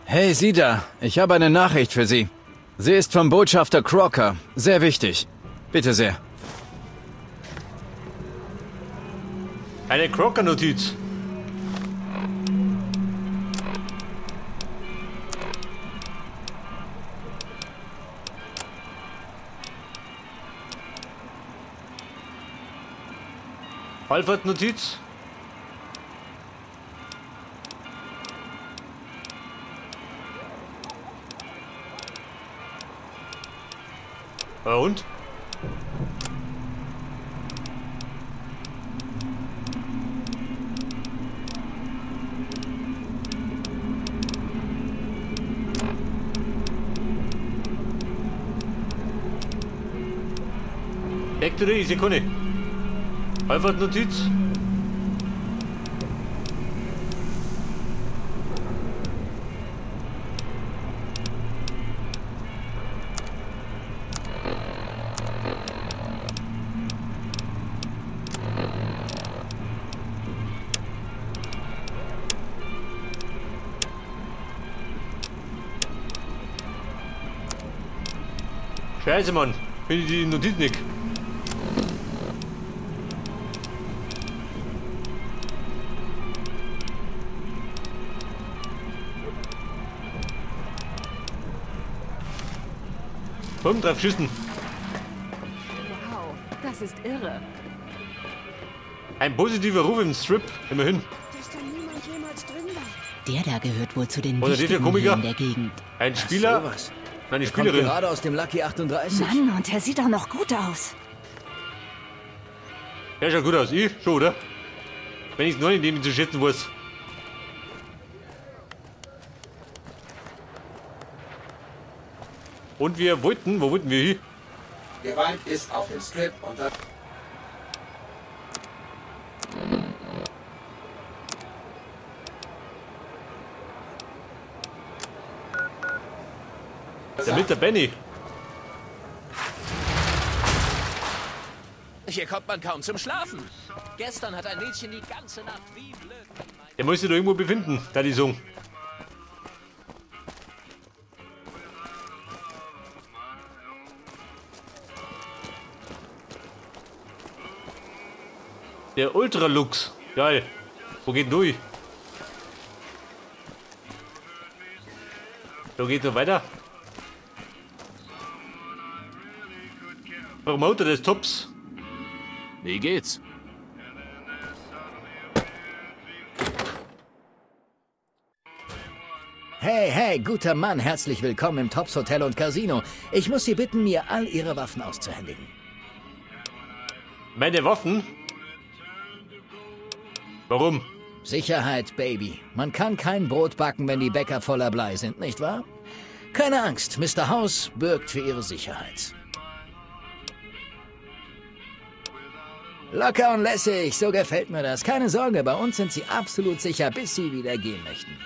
Hey, Sie da. Ich habe eine Nachricht für Sie. Sie ist vom Botschafter Crocker. Sehr wichtig. Bitte sehr. Eine Crocker-Notiz. Alfred-Notiz. Und? Factory, Sekunde. Alfred-Notiz. Scheiße, Mann. Finde ich die Notiz nicht. Drauf schießen. Wow, das ist irre. Ein positiver Ruf im Strip, immerhin. Dass da niemand jemals drin war. Der da gehört wohl zu den Oder wichtigen Komiker? in der Gegend. Ein Spieler. Ach, sowas. Nein, die Der kommt Spielerin. gerade aus dem Lucky 38. Mann, und er sieht auch noch gut aus. Der schaut gut aus. Ich schon, oder? Wenn ich es noch nicht neben zu schätzen weiß. Und wir wollten, wo wollten wir hin? Gewalt ist auf dem Strip unter... Der mit der Benny. Hier kommt man kaum zum Schlafen. Gestern hat ein Mädchen die ganze Nacht wie blöd. Der muss sich da irgendwo befinden, da die Song. Der Ultralux. Geil. Wo geht denn durch? Da geht noch weiter. Promoter des Tops. Wie geht's? Hey, hey, guter Mann, herzlich willkommen im Tops Hotel und Casino. Ich muss Sie bitten, mir all Ihre Waffen auszuhändigen. Meine Waffen? Warum? Sicherheit, Baby. Man kann kein Brot backen, wenn die Bäcker voller Blei sind, nicht wahr? Keine Angst, Mr. House bürgt für Ihre Sicherheit. Locker und lässig, so gefällt mir das. Keine Sorge, bei uns sind Sie absolut sicher, bis Sie wieder gehen möchten.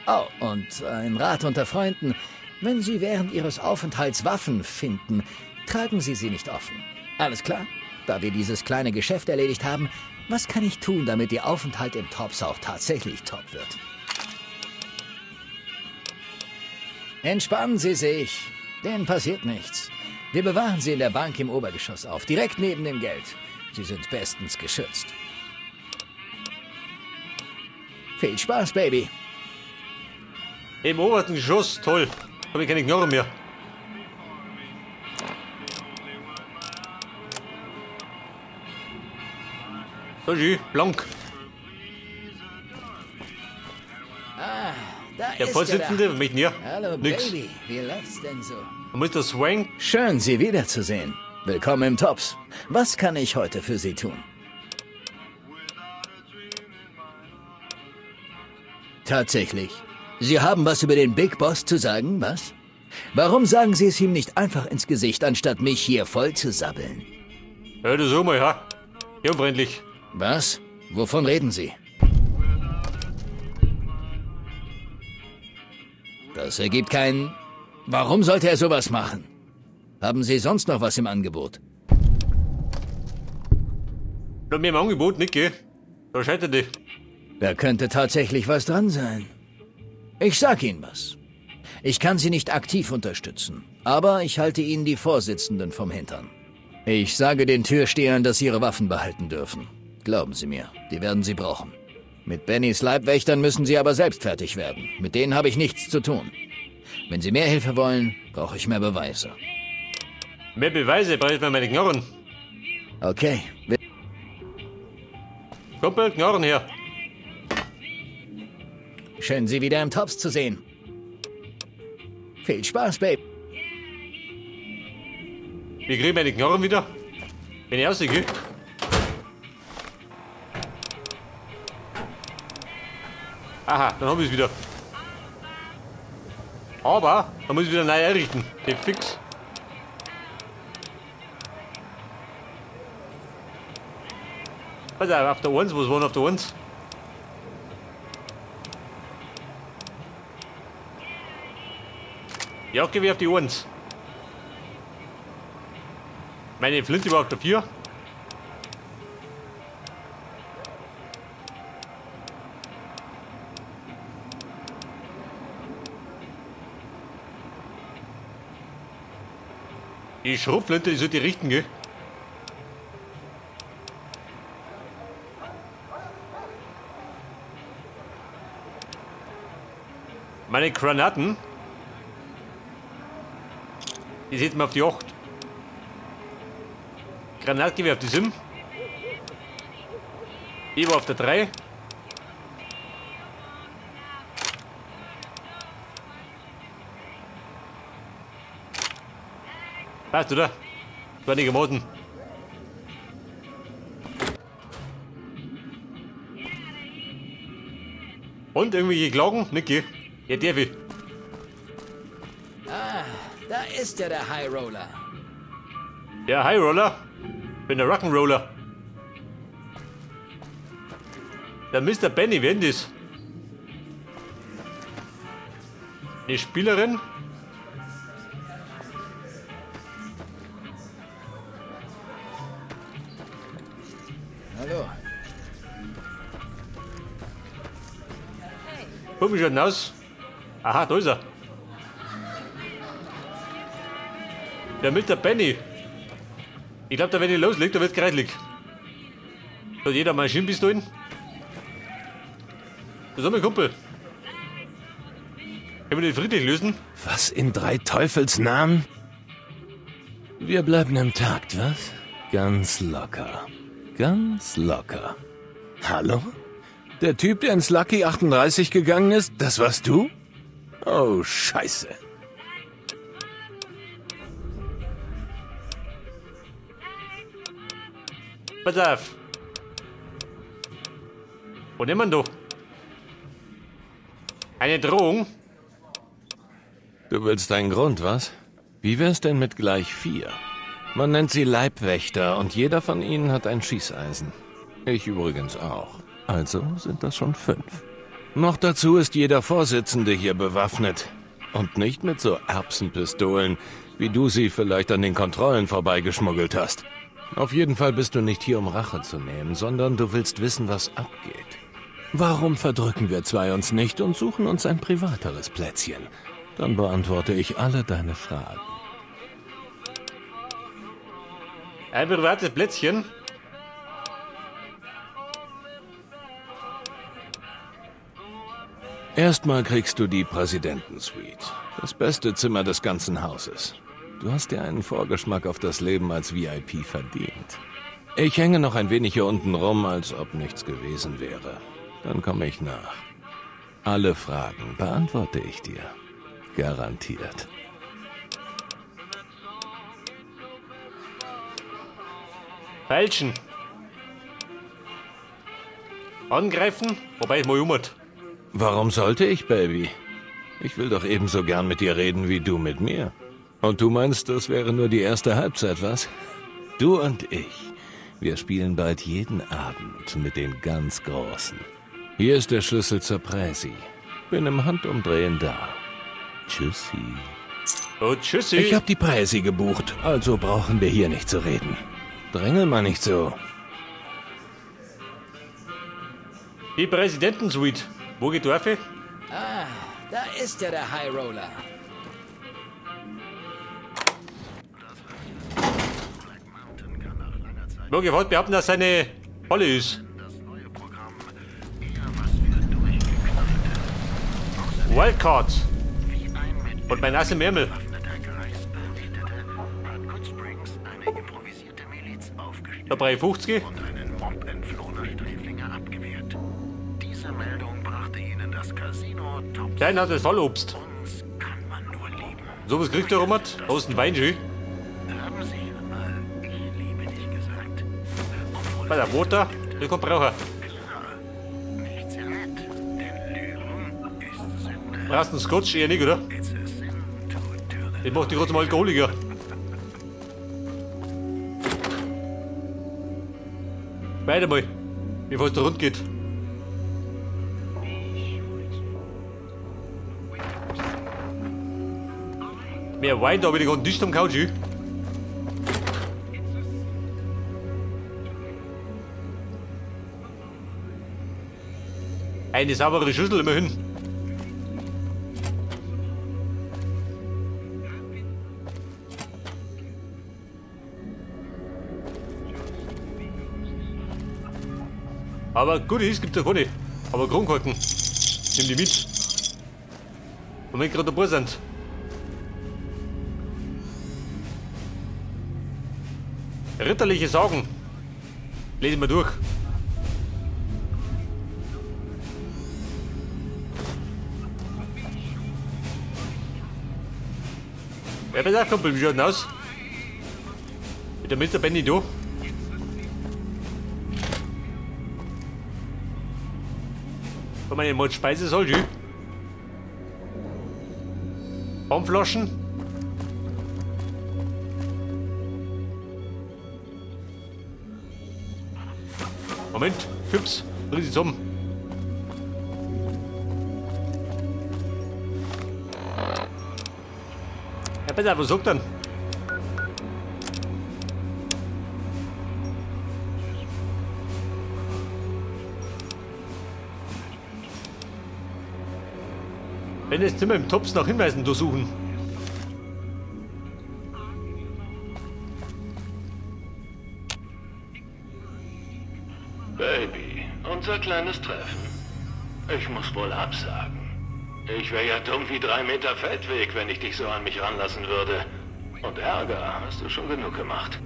Oh, und ein Rat unter Freunden. Wenn Sie während Ihres Aufenthalts Waffen finden, tragen Sie sie nicht offen. Alles klar? Da wir dieses kleine Geschäft erledigt haben, was kann ich tun, damit Ihr Aufenthalt im Tops auch tatsächlich top wird? Entspannen Sie sich. Denen passiert nichts. Wir bewahren sie in der Bank im Obergeschoss auf, direkt neben dem Geld. Sie sind bestens geschützt. Viel Spaß, Baby. Im obersten Geschoss, toll. Habe ich keine Knarre mehr. So schön, blank. Ah, da Der ist Vorsitzende mit mir. Hallo, Nix. Baby. Wie läuft's denn so? Mr. Swank. Schön, Sie wiederzusehen. Willkommen im Tops. Was kann ich heute für Sie tun? Tatsächlich. Sie haben was über den Big Boss zu sagen, was? Warum sagen Sie es ihm nicht einfach ins Gesicht, anstatt mich hier voll zu sabbeln? Hör du so mal, ja? Ja, freundlich. Was? Wovon reden Sie? Das ergibt keinen... Warum sollte er sowas machen? Haben Sie sonst noch was im Angebot? Da mir im Angebot nicht, gell? Da scheitert die. Da könnte tatsächlich was dran sein. Ich sag Ihnen was. Ich kann Sie nicht aktiv unterstützen, aber ich halte Ihnen die Vorsitzenden vom Hintern. Ich sage den Türstehern, dass sie ihre Waffen behalten dürfen. Glauben Sie mir, die werden sie brauchen. Mit Bennys Leibwächtern müssen Sie aber selbst fertig werden. Mit denen habe ich nichts zu tun. Wenn Sie mehr Hilfe wollen, brauche ich mehr Beweise. Mehr Beweise brauche ich mir meine Knarren. Okay. Kumpel, Knarren her. Schön, Sie wieder im Tops zu sehen. Viel Spaß, Babe. Wie kriege ich meine Knarren wieder? Wenn ich rausgehe. Aha, dann habe ich es wieder. Aber dann muss ich wieder neu einrichten. Den fix. Pass auf, auf der 1, was war auf der 1? Jagdgewehr auf die 1. Meine Flinte war auf der 4. Die Schrotflinte, die sollte ich richten, gell? Meine Granaten, die setzen wir auf die 8. Granatgewehr auf die 7. Ich war auf der 3. Passt, oder? Das war nicht gemoten. Und irgendwelche Klagen? Niki. Ja, der will. Ah, da ist ja der High Roller. Der High Roller? Bin der Rock'n'Roller. Der Mr. Benny, wer denn das? Eine Spielerin? Hallo. Guck, wie schaut denn aus? Aha, da ist er. Der Mr. Benny. Ich glaube, da wenn ich loslegt, da wird kreidlich. Hat jeder Maschinenpistolen? Das ist mein Kumpel. Können wir den friedlich lösen? Was in drei Teufels Namen? Wir bleiben im Takt, was? Ganz locker. Ganz locker. Hallo? Der Typ, der ins Lucky 38 gegangen ist, das warst du? Oh, Scheiße. Pass auf. Wo nimmt man da? Eine Drohung? Du willst einen Grund, was? Wie wär's denn mit gleich 4? Man nennt sie Leibwächter und jeder von ihnen hat ein Schießeisen. Ich übrigens auch. Also sind das schon 5. Noch dazu ist jeder Vorsitzende hier bewaffnet. Und nicht mit so Erbsenpistolen, wie du sie vielleicht an den Kontrollen vorbeigeschmuggelt hast. Auf jeden Fall bist du nicht hier, um Rache zu nehmen, sondern du willst wissen, was abgeht. Warum verdrücken wir zwei uns nicht und suchen uns ein privateres Plätzchen? Dann beantworte ich alle deine Fragen. Ein privates Plätzchen? Erstmal kriegst du die Präsidentensuite. Das beste Zimmer des ganzen Hauses. Du hast dir einen Vorgeschmack auf das Leben als VIP verdient. Ich hänge noch ein wenig hier unten rum, als ob nichts gewesen wäre. Dann komme ich nach. Alle Fragen beantworte ich dir. Garantiert. Feilschen. Angreifen? Wobei ich mal jummert. Warum sollte ich, Baby? Ich will doch ebenso gern mit dir reden, wie du mit mir. Und du meinst, das wäre nur die erste Halbzeit, was? Du und ich, wir spielen bald jeden Abend mit den ganz Großen. Hier ist der Schlüssel zur Präsi. Bin im Handumdrehen da. Tschüssi. Oh, tschüssi. Ich habe die Präsi gebucht, also brauchen wir hier nicht zu reden. Drängel mal nicht so. Die Präsidentensuite. Wo geht Dorfe? Ah, Da ist ja der High Roller. Ich wollte behaupten, dass seine Rolle ist. Wildcard. Und mein Ass im Ärmel. Da brauche ich 50. Klein hat das Fallobst. So was kriegt der Robert? Da ist ein Wein schön. Bei der Motor, der kommt brauchen. Brauchst du einen Scotch eher nicht, oder? Ich mach die gerade zum Alkoholiker. Weiter mal, bevor es da rund geht. Mehr Wein da wieder gerade nicht am Couch. Eine saubere Schüssel immerhin. Aber gut ist, gibt es ja keine. Aber Kronkorken. Nimm die mit. Und wenn gerade dabei sind. Ritterliche Sagen. Lesen wir durch. Wer pass auf, Kumpel, wie schaut denn aus? Mit der Mr. Benny da. Von meinen Mod Speise soll ich. Baumflaschen. Moment, Hübs, bring sie zusammen. Ja, besser, was sagt dann? Wenn das Zimmer im Tops nach Hinweisen untersuchen. Baby, unser kleines Treffen. Ich muss wohl absagen. Ich wäre ja dumm wie 3 Meter Feldweg, wenn ich dich so an mich ranlassen würde. Und Ärger hast du schon genug gemacht.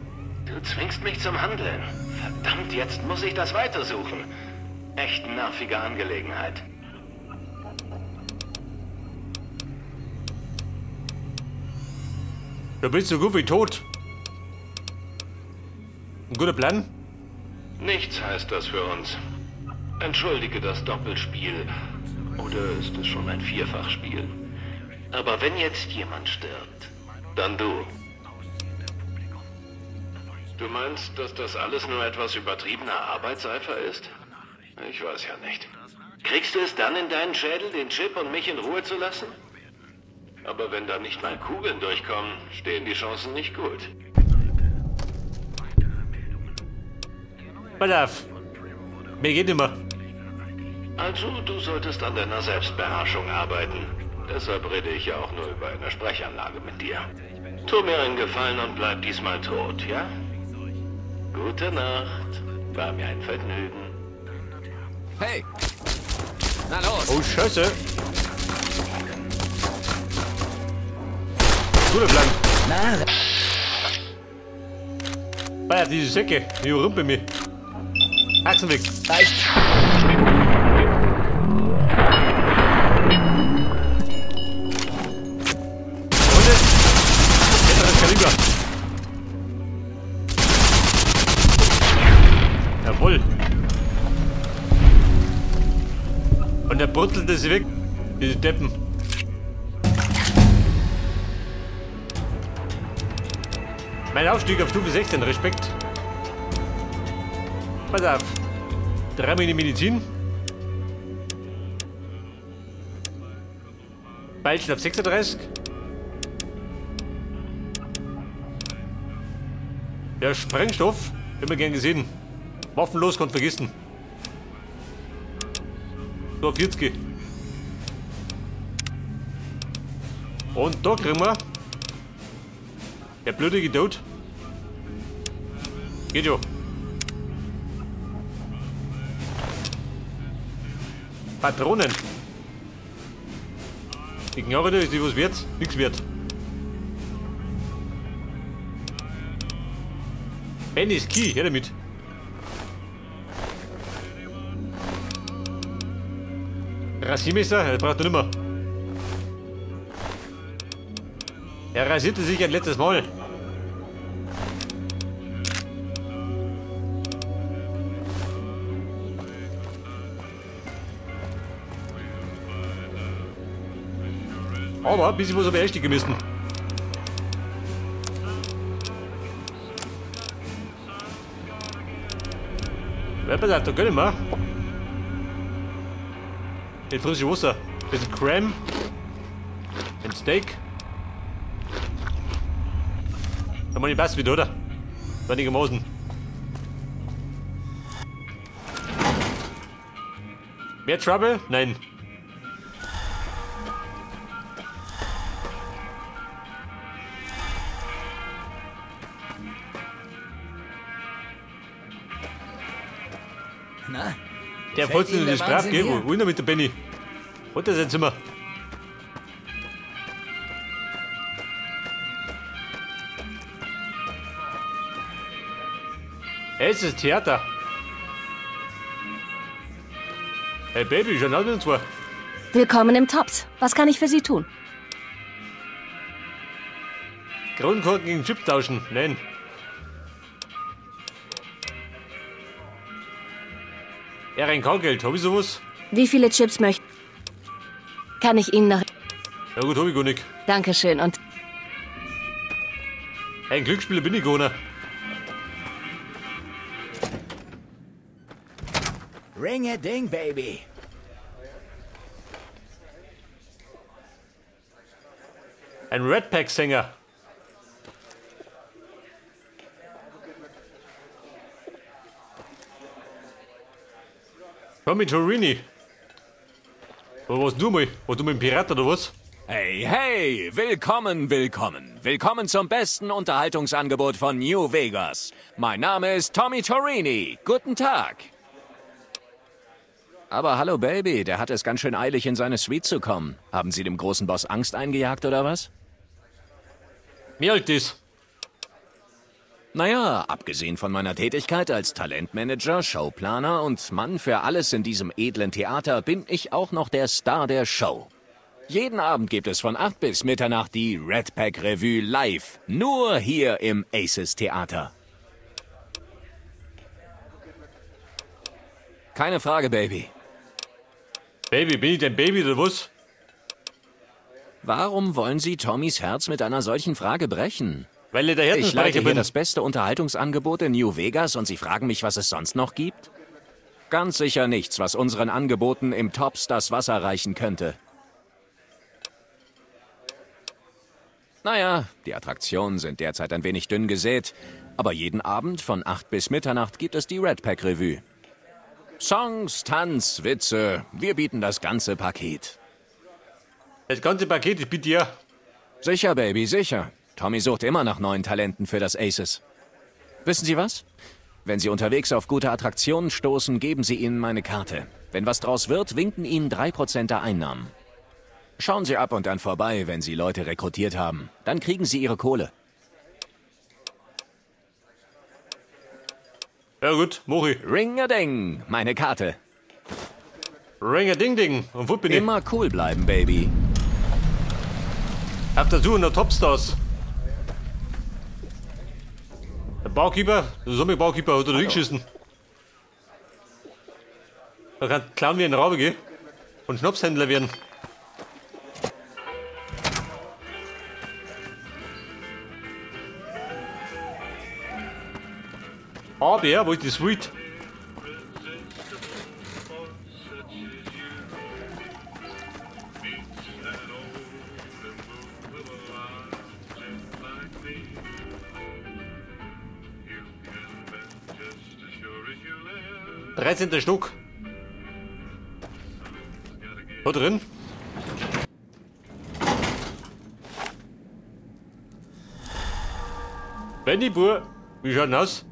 Du zwingst mich zum Handeln. Verdammt, jetzt muss ich das weitersuchen. Echt nervige Angelegenheit. Du bist so gut wie tot. Ein guter Plan? Nichts heißt das für uns. Entschuldige das Doppelspiel. Oder ist es schon ein Vierfachspiel? Aber wenn jetzt jemand stirbt, dann du. Du meinst, dass das alles nur etwas übertriebener Arbeitseifer ist? Ich weiß ja nicht. Kriegst du es dann in deinen Schädel, den Chip und mich in Ruhe zu lassen? Aber wenn da nicht mal Kugeln durchkommen, stehen die Chancen nicht gut. Pass auf. Mir geht immer. Also, du solltest an deiner Selbstbeherrschung arbeiten. Deshalb rede ich ja auch nur über eine Sprechanlage mit dir. Tu mir einen Gefallen und bleib diesmal tot, ja? Gute Nacht. War mir ein Vergnügen. Hey! Na los! Oh, Scheiße! Guter Plan. Na. Ah, diese Säcke, die überrumpeln mich. Achsen weg. Reicht. Kaliber. Jawohl. Und der brutzelte sie weg, diese Deppen. Mein Aufstieg auf Stufe 16, Respekt. Pass auf. 3 Mini Medizin. Peilchen auf 36. Der Sprengstoff, immer gern gesehen. Waffenlos, kann vergessen. So, 40. Und da kriegen wir. Der blödige Tod. Geht schon. Patronen. Die Knarre da ist die was wert? Nix wert. Bennys Key, her damit. Rasiermesser, das braucht er nicht mehr. Er rasierte sich ein letztes Mal. Aber ein bisschen was habe ich einstecken müssen. Ja, pass auf, da gönnen wir. Mit frischem Wasser. Ein bisschen Creme. Ein Steak. Da meine ich passt wieder, oder? Einigermaßen. Mehr Trouble? Nein. Na? Der folgt nicht das brav, gell? Wo ist denn mit der Benny? Und das sein Zimmer. Hey, es ist Theater. Hey Baby, schon aus mit uns zwei. Willkommen im Tops. Was kann ich für Sie tun? Kronkorken gegen Chip tauschen. Nein. RNK-Geld, hab ich sowas? Wie viele Chips möchten? Kann ich Ihnen noch... Ja gut, hab ich gar nicht. Dankeschön und... Ein Glücksspieler bin ich gar nicht. Ring a ding, baby. Ein Rat Pack-Sänger. Tommy Torini. Was du mal? Was du mit dem Pirat oder was? Hey, hey! Willkommen, willkommen. Willkommen zum besten Unterhaltungsangebot von New Vegas. Mein Name ist Tommy Torini. Guten Tag. Aber hallo Baby, der hat es ganz schön eilig, in seine Suite zu kommen. Haben Sie dem großen Boss Angst eingejagt oder was? Wie alt ist? Naja, abgesehen von meiner Tätigkeit als Talentmanager, Showplaner und Mann für alles in diesem edlen Theater bin ich auch noch der Star der Show. Jeden Abend gibt es von 8 bis Mitternacht die Rat Pack Revue live, nur hier im Aces Theater. Keine Frage, Baby. Baby, bin ich dein Baby oder was? Warum wollen Sie Tommys Herz mit einer solchen Frage brechen? Weil ich der Ich leite Herzensbrecher hier bin. das beste Unterhaltungsangebot in New Vegas und Sie fragen mich, was es sonst noch gibt? Ganz sicher nichts, was unseren Angeboten im Tops das Wasser reichen könnte. Naja, die Attraktionen sind derzeit ein wenig dünn gesät, aber jeden Abend von 8 bis Mitternacht gibt es die Rat Pack Revue. Songs, Tanz, Witze, wir bieten das ganze Paket. Das ganze Paket ist bitte ja. Sicher, Baby, sicher. Tommy sucht immer nach neuen Talenten für das Aces. Wissen Sie was? Wenn Sie unterwegs auf gute Attraktionen stoßen, geben Sie ihnen meine Karte. Wenn was draus wird, winken Ihnen 3% der Einnahmen. Schauen Sie ab und an vorbei, wenn Sie Leute rekrutiert haben. Dann kriegen Sie Ihre Kohle. Ja gut, mach ich. Ring-a-ding, meine Karte. Ring-a-ding-ding. Und wo bin ich? Immer cool bleiben, Baby. Auf der Suche nach Topstars. Der Barkeeper, der Zombie-Barkeeper hat er reingeschissen. Da kann klauen wie ein Rabe, gell? Und Schnapshändler werden. Aber, wo ist die Suite? Dreizehnter Stock. Da drin. Benny Bur, wie schaut denn aus?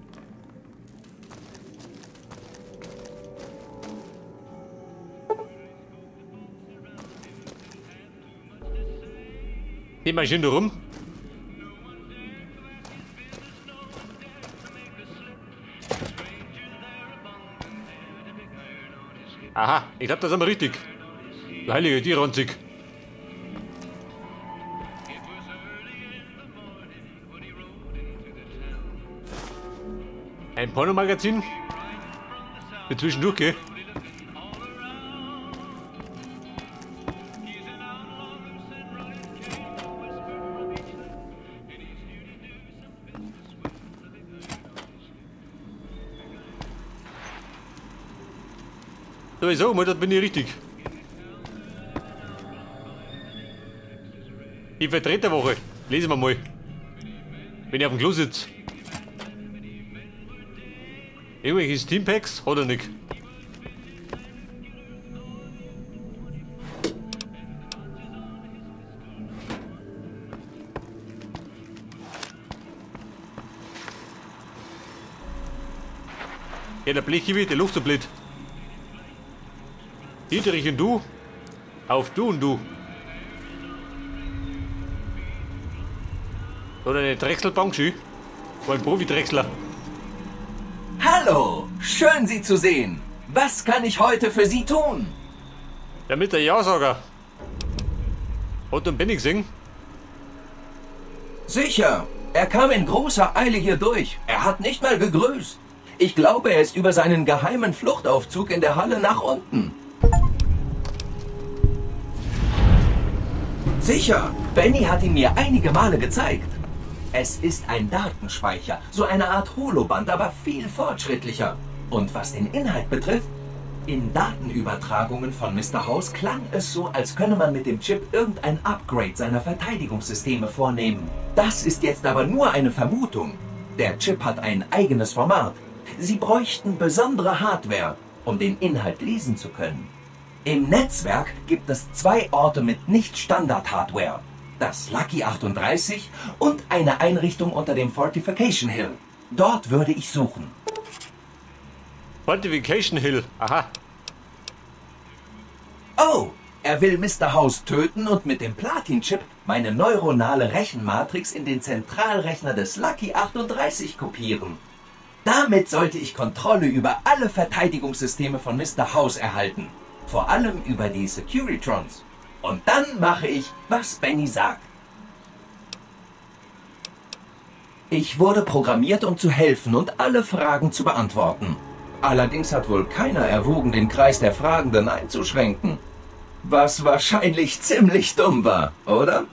Geh mal schön da rum. Aha, ich glaube, das haben wir richtig. Du heilige Tierranzig. Ein Pornomagazin? Für zwischendurch, gell? So, ich sag mal, das bin ich richtig. Die Vertreterwoche. Lesen wir mal. Wenn ich auf dem Klo sitze. Irgendwelche Steampacks? Hat er nicht. Ja, der Blechgewicht, der Luft so blöd. Dietrich und du, auf du und du. Oder eine Drechselbank, schön. War ein Profi-Drechsler. Hallo, schön Sie zu sehen. Was kann ich heute für Sie tun? Ja, mit der Ja-Sager. Hat den Benny gesehen? Sicher. Er kam in großer Eile hier durch. Er hat nicht mal gegrüßt. Ich glaube, er ist über seinen geheimen Fluchtaufzug in der Halle nach unten. Sicher, Benny hat ihn mir einige Male gezeigt. Es ist ein Datenspeicher, so eine Art Holoband, aber viel fortschrittlicher. Und was den Inhalt betrifft, in Datenübertragungen von Mr. House klang es so, als könne man mit dem Chip irgendein Upgrade seiner Verteidigungssysteme vornehmen. Das ist jetzt aber nur eine Vermutung. Der Chip hat ein eigenes Format. Sie bräuchten besondere Hardware, um den Inhalt lesen zu können. Im Netzwerk gibt es zwei Orte mit Nicht-Standard-Hardware. Das Lucky 38 und eine Einrichtung unter dem Fortification Hill. Dort würde ich suchen. Fortification Hill, aha. Oh, er will Mr. House töten und mit dem Platin-Chip meine neuronale Rechenmatrix in den Zentralrechner des Lucky 38 kopieren. Damit sollte ich Kontrolle über alle Verteidigungssysteme von Mr. House erhalten. Vor allem über die Securitrons. Und dann mache ich, was Benny sagt. Ich wurde programmiert, um zu helfen und alle Fragen zu beantworten. Allerdings hat wohl keiner erwogen, den Kreis der Fragenden einzuschränken. Was wahrscheinlich ziemlich dumm war, oder?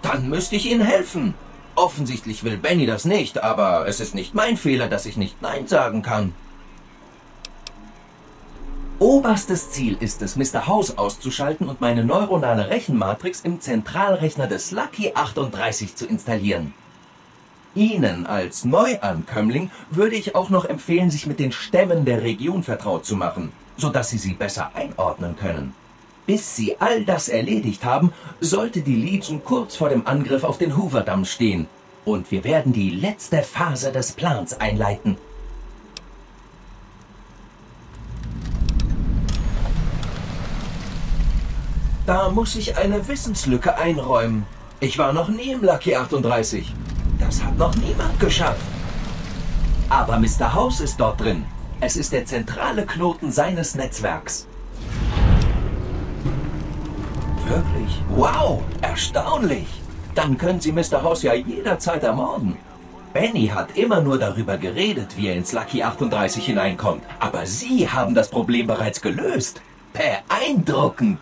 Dann müsste ich Ihnen helfen. Offensichtlich will Benny das nicht, aber es ist nicht mein Fehler, dass ich nicht Nein sagen kann. Oberstes Ziel ist es, Mr. House auszuschalten und meine neuronale Rechenmatrix im Zentralrechner des Lucky 38 zu installieren. Ihnen als Neuankömmling würde ich auch noch empfehlen, sich mit den Stämmen der Region vertraut zu machen, sodass Sie sie besser einordnen können. Bis Sie all das erledigt haben, sollte die Legion kurz vor dem Angriff auf den Hoover-Damm stehen. Und wir werden die letzte Phase des Plans einleiten. Da muss ich eine Wissenslücke einräumen. Ich war noch nie im Lucky 38. Das hat noch niemand geschafft. Aber Mr. House ist dort drin. Es ist der zentrale Knoten seines Netzwerks. Wirklich? Wow, erstaunlich. Dann können Sie Mr. House ja jederzeit ermorden. Benny hat immer nur darüber geredet, wie er ins Lucky 38 hineinkommt. Aber Sie haben das Problem bereits gelöst. Beeindruckend.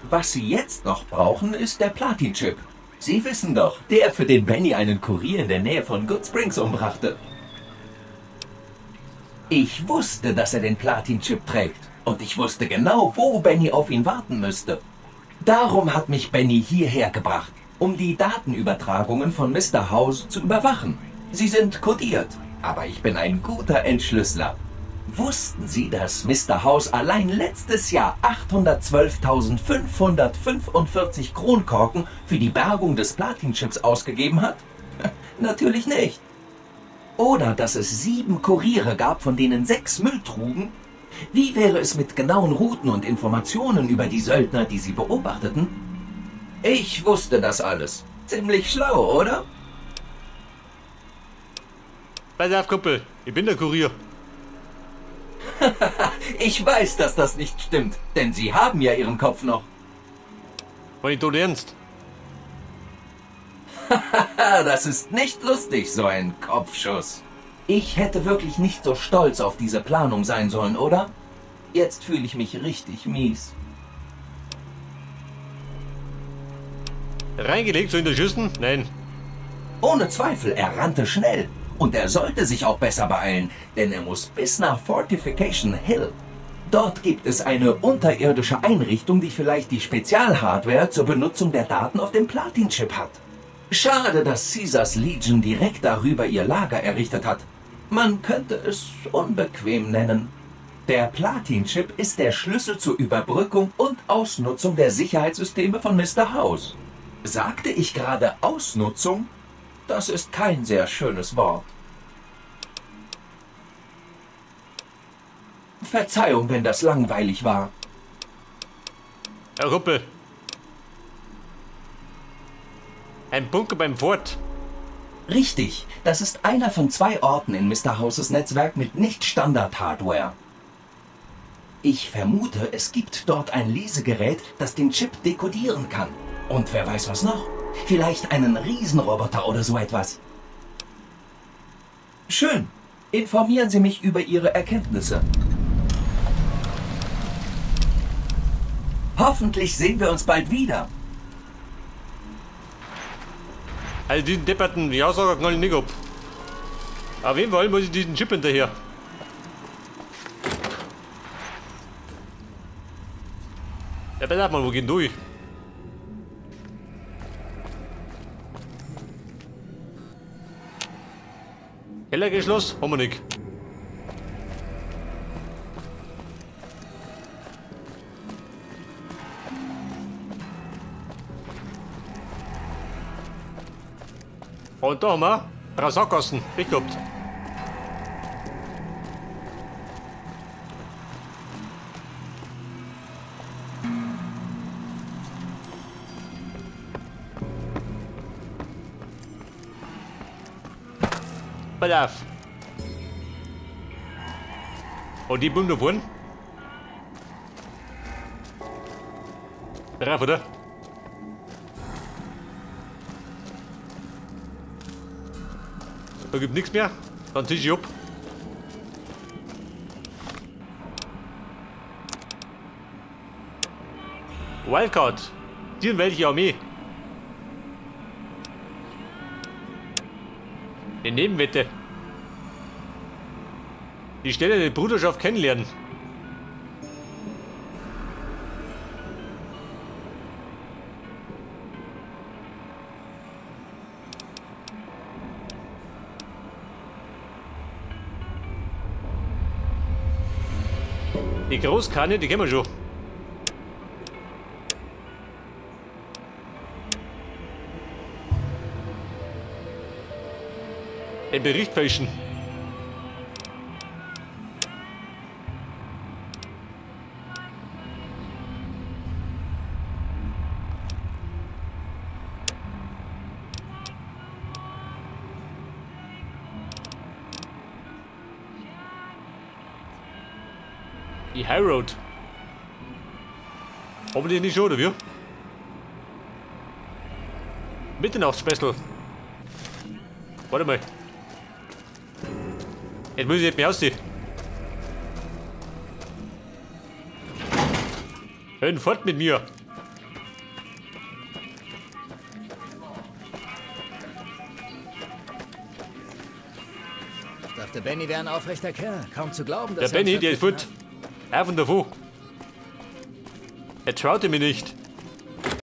Was Sie jetzt noch brauchen, ist der Platin-Chip. Sie wissen doch, der, für den Benny einen Kurier in der Nähe von Good Springs umbrachte. Ich wusste, dass er den Platin-Chip trägt. Und ich wusste genau, wo Benny auf ihn warten müsste. Darum hat mich Benny hierher gebracht, um die Datenübertragungen von Mr. House zu überwachen. Sie sind kodiert, aber ich bin ein guter Entschlüsseler. Wussten Sie, dass Mr. House allein letztes Jahr 812.545 Kronkorken für die Bergung des Platinchips ausgegeben hat? Natürlich nicht. Oder dass es 7 Kuriere gab, von denen 6 Müll trugen? Wie wäre es mit genauen Routen und Informationen über die Söldner, die sie beobachteten? Ich wusste das alles. Ziemlich schlau, oder? Pass auf, Kumpel. Ich bin der Kurier. Ich weiß, dass das nicht stimmt, denn Sie haben ja Ihren Kopf noch. War ich tot ernst? Das ist nicht lustig, so ein Kopfschuss. Ich hätte wirklich nicht so stolz auf diese Planung sein sollen, oder? Jetzt fühle ich mich richtig mies. Reingelegt, so in der Schüssel? Nein. Ohne Zweifel, er rannte schnell. Und er sollte sich auch besser beeilen, denn er muss bis nach Fortification Hill. Dort gibt es eine unterirdische Einrichtung, die vielleicht die Spezialhardware zur Benutzung der Daten auf dem Platinchip hat. Schade, dass Caesars Legion direkt darüber ihr Lager errichtet hat. Man könnte es unbequem nennen. Der Platinchip ist der Schlüssel zur Überbrückung und Ausnutzung der Sicherheitssysteme von Mr. House. Sagte ich gerade Ausnutzung? Das ist kein sehr schönes Wort. Verzeihung, wenn das langweilig war. Herr Ruppel. Ein Bunker beim Fort. Richtig, das ist einer von 2 Orten in Mr. Houses Netzwerk mit Nicht-Standard-Hardware. Ich vermute, es gibt dort ein Lesegerät, das den Chip dekodieren kann. Und wer weiß was noch? Vielleicht einen Riesenroboter oder so etwas. Schön. Informieren Sie mich über Ihre Erkenntnisse. Hoffentlich sehen wir uns bald wieder. Also diesen depperten Ja-Sager knall ich nicht ab. Auf jeden Fall muss ich diesen Chip hinterher. Ja, pass auf mal, wo geht denn durch? Kellergeschloss haben wir nicht. Und da haben wir 3 Sackgassen. Pech gehabt. Pass auf. Und die Blumen da vorne? Drauf, oder? Da gibt nichts mehr. Dann zieh ich ab. Wildcard. Die und welche Armee? Eine Nebenwette. Die Stelle der Bruderschaft kennenlernen. Die Großkanne, die kennen wir schon. Den Bericht fälschen. Die High Road. Haben wir die nicht schon, oder wie? Mitternachtsspecial. Warte mal. Jetzt muss ich nicht mehr aussehen. Hören fort mit mir. Ich dachte, Benny wäre ein aufrechter Kerl. Kaum zu glauben, dass der Benny, der ist fort. Auf und davon. Er traute mir nicht.